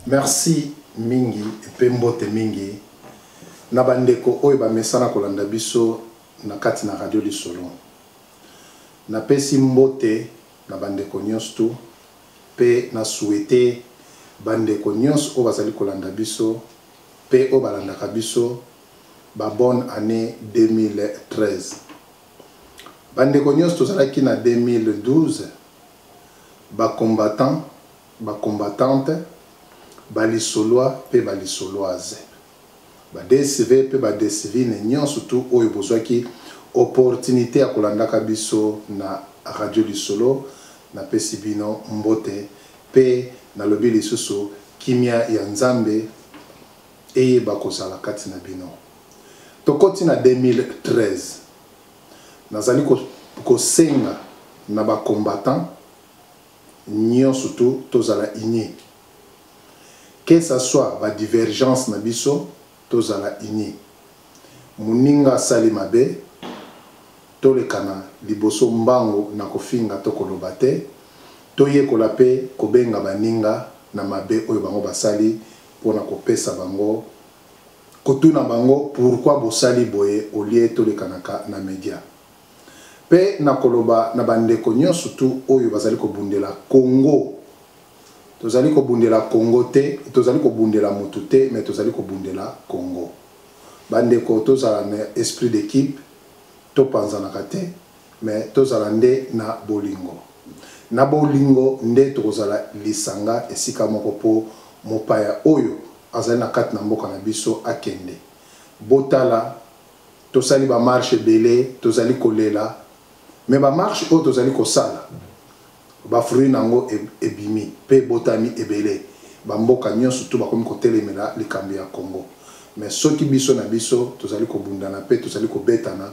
Merci mingi mpe mbote mingi na bandeko oyo bamesana kolanda biso na kati na Radio Lisolo. Napesi mbote na bandeko nyonso tu mpe na souhaiter bandeko nyonso oyo bazali kolanda biso mpe oyo balandaka biso ba bonne annee 2013. Bandeko nyonso tozalaki na 2012, ba combattants, ba combattantes, ba lisolois mpe ba lisoloises, ba DSV mpe ba DSVine nyonso tu oyo bozwaki opportunite ya kolandaka biso na Radio Lisolo, napesi bino mbote mpe nalobi lisusu kimia ya Nzambe eyeba kozala kati na bino. Tokoti na 2013, nazali kosenga na ba combattants nyonso tu tozala unis. Que ça soit ba divergences na biso, tozala unis. Moninga asali mabe, tolekana liboso mbangu na kofinga to koloba te, toyekola pe kobenga baninga na mabe oyo bango basali pona kopesa bango, kotuna bango pourquoi bosali boye au lieu tolekanaka na media. Pe nakoloba na bandeko nyonso tu oyo bazali kobundela Congo, tozali kobundela Congo te, tozali kobundela mutu te, mais tozali kobundela Congo. Bandeko tozala na esprit d'équipe, topanzanaka te, mais tozala nde na bolingo. Na bolingo nde tokozala lisanga esika moko po mopaya oyo azali na kati na mboka na biso akende. Botala, tosali ba marche ebele, tozali kolela, mais ba marche oyo tozali kosala, ba fruits nango ebimi pe ebotami ebele. Ba mboka nyonso tu bakomi kotelemela likambo ya Congo. Mais soki biso na biso tozali kobundana pe tozali kobetana,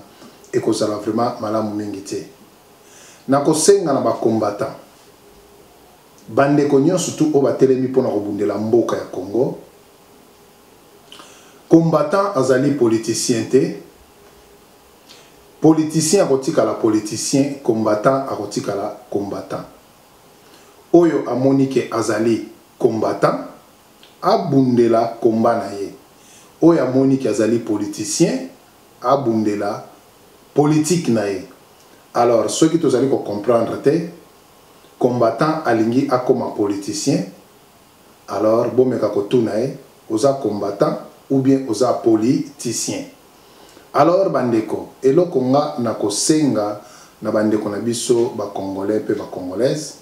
ekozala vraiment malamu mingi te. Nakosenga na ba combattants, bandeko nyonso tu oyo batelemi pona kobundela mboka ya Congo, combattant azali politicien te, politicien akotikala politicien, combattant akotikala combattant. Oyo amoni ke azali combattant, abundela combat na ye. Oyo amoni ke azali politicien, abundela politique na ye. Alors soki tozali ko comprendre te, combattant alingi akoma politicien, alors bomeka kotuna ye, oza combattant ou bien oza politicien? Alors bandeko, eloko nga nakosenga na bandeko na biso ba congolais pe ba congolaises,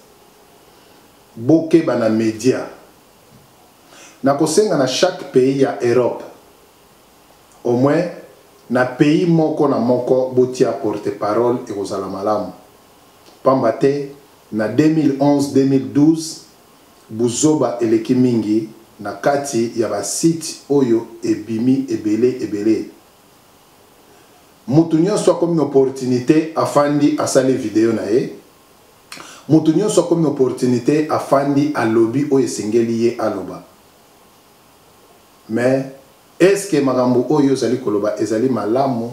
bokeba na media. Nakosenga na chaque pays ya Europe, au moins na pays moko na moko botia porte-parole, ekozala malamu. Pamba te na 2011, 2012 buzoba eleki mingi na kati ya ba sites oyo ebimi ebele ebele. Mutu nionso akomi na opportunite afandi asali video na ye, mutu nionso akomi na opportunite afandi alobi oyo esengeli ye aloba. Mais est-ce que makambo oyo ozali koloba ezali malamu,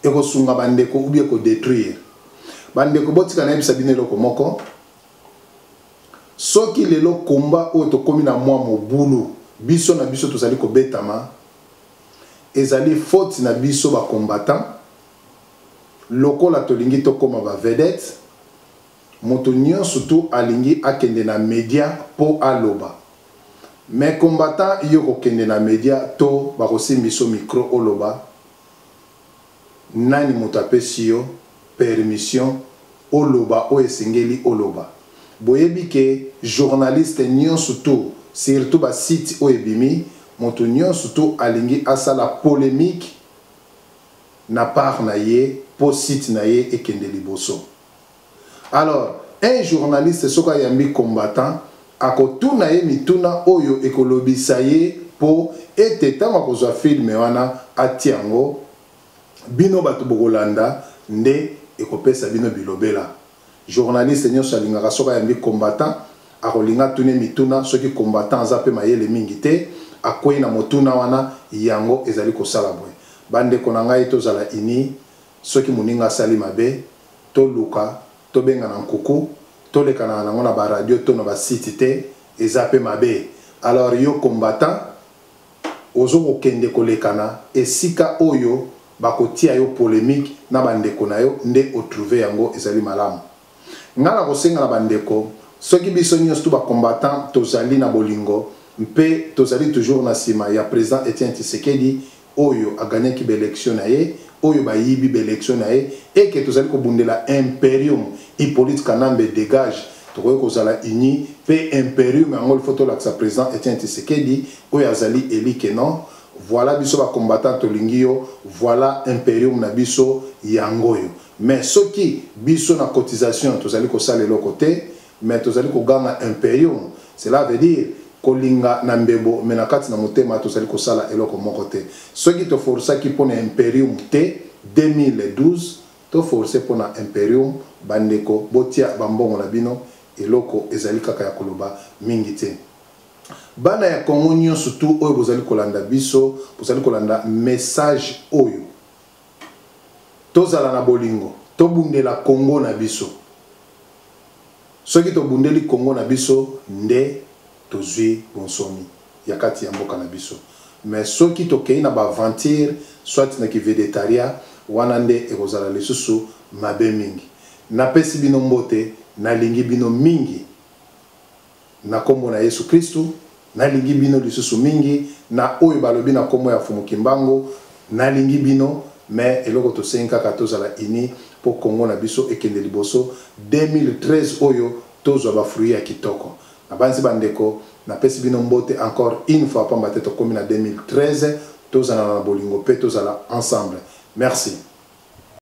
ekosunga bandeko ou bien kodetruire bandeko? Botika nayebisa bino eloko moko. Soki lelo combat oyo tokomi na mwa mobulu, biso na biso tozali kobetama, ezali faute na biso ba combattants. Lokola tolingi tokoma ba vedettes, moto nyonso tu alingi akende na media po aloba. Mais combattant, yo kokende na media to bakosimbi so micro oloba, nani moto apesi yo permission oloba oyo esengeli oloba? Boyebi ke journaliste nyonso tu, surtout ba site oyo ebimi, moto nyonso tu alingi asala polémique na part na ye po site na ye ekende liboso. Alors un journaliste soki ayambi combattant, akotuna ye mituna oyo ekolobisa ye po ete ntango akozwa filme wana atia yango, bino bato bokolanda nde ekopesa bino bilobela. Journaliste nyonso alingaka soki ayambi combattant, akolinga atune mituna. Soki combattant aza mpe mayele mingi te, akwei na motuna wana, yango ezali kosala boye. Bandeko na ngai, tozala ini. Soki moninga asali mabe, toluka tobenga na nkuku, tolekanaka nango na ba radio to na ba site te, eza pe mabe. Alors yo combattant, ozo kokende kolekana esika oyo bakotia yo polemique na bandeko na yo nde otrouve yango ezali malamu. Nga nakosenga na bandeko, soki biso nyonso tu bacombattant tozali na bolingo mpe tozali toujours na nsima ya président Etienne Tshisekedi oyo agagnaki baélection na ye, oyo bayibi baélection na ye, eke tozali kobundela imperium Hippolyte Kanambe dégage, tokoki kozala uni mpe imperium yango. Il faut tolakisa président Etienne Tshisekedi oyo azali élu que non, voilà, biso bacombattant tolingi yo, voilà imperium na biso yango oyo. Mais soki biso na cotisation tozali kosala eloko te, mais tozali koganga imperium, cela veut dire kolinga na mbebo, me na kati na motema tozali kosala eloko moko te. Soki toforsaki mpona imperium te 2012, toforce mpona imperium. Bandeko, botia bambongo na bino. Eloko ezali kaka ya koloba mingi te. Bana ya Kongo nyonso tu oyo bozali kolanda biso, bozali kolanda message oyo, tozala na bolingo, tobundela Kongo na biso. Soki tobundeli Kongo na biso nde tozwi bonsomi ya kati ya mboka na biso. Mais soki tokei na baaventure, soit na kivedettariat, wana nde ekozala lisusu mabe mingi. Napesi bino mbote, nalingi bino mingi na nkombo na Yesu Kristu. Nalingi bino lisusu mingi na oyo balobi na nkombo ya Fumu Kimbangu. Nalingi bino, mais eloko tosengi kaka, tozala uni mpo Kongo na biso ekende liboso. 2013 oyo tozwa bafruit ya kitoko. Nabanzi bandeko, napesi bino mbote encore une fois, pamba te tokómi na 2013. Tozala na bolingo mpe tozala ensemble. Merci.